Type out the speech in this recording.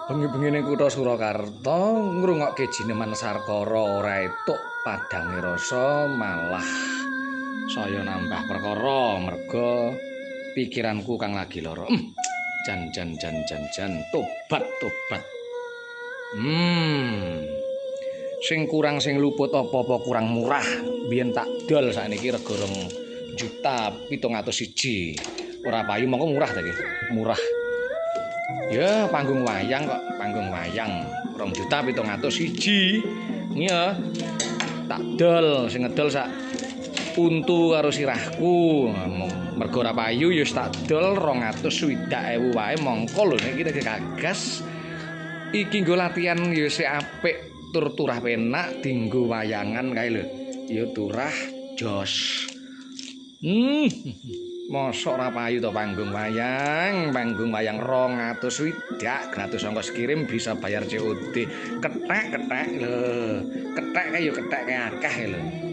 Bengi-bengi ning kutha Surakarta ngrungokke jineman sarkara ora etuk padange rasa, malah saya nambah perkara merga pikiranku kang lagi lara. Jan jan jan jan jan tobat tobat. Sing kurang sing luput apa-apa kurang murah. Biyen tak dol sakniki rega 2.701.000. Ora payu mongko murah ta iki. Murah. Ya panggung wayang kok, panggung wayang 2.701.000. Iya. Tak dol, sing ngedol sak untu karo sirahku. Mergo ora payu ya tak dol 260.000 wae mongko lho nek iki gagas. Iki nggo latihan ya sik apik, tur turah penak dinggo wayangan kae lho. Ya turah jos. Mosok ora payu to panggung wayang 260 gratis ongkos kirim, bisa bayar COD. Kethek-kethek lho. Kethek kae ya kethek kae akeh lho.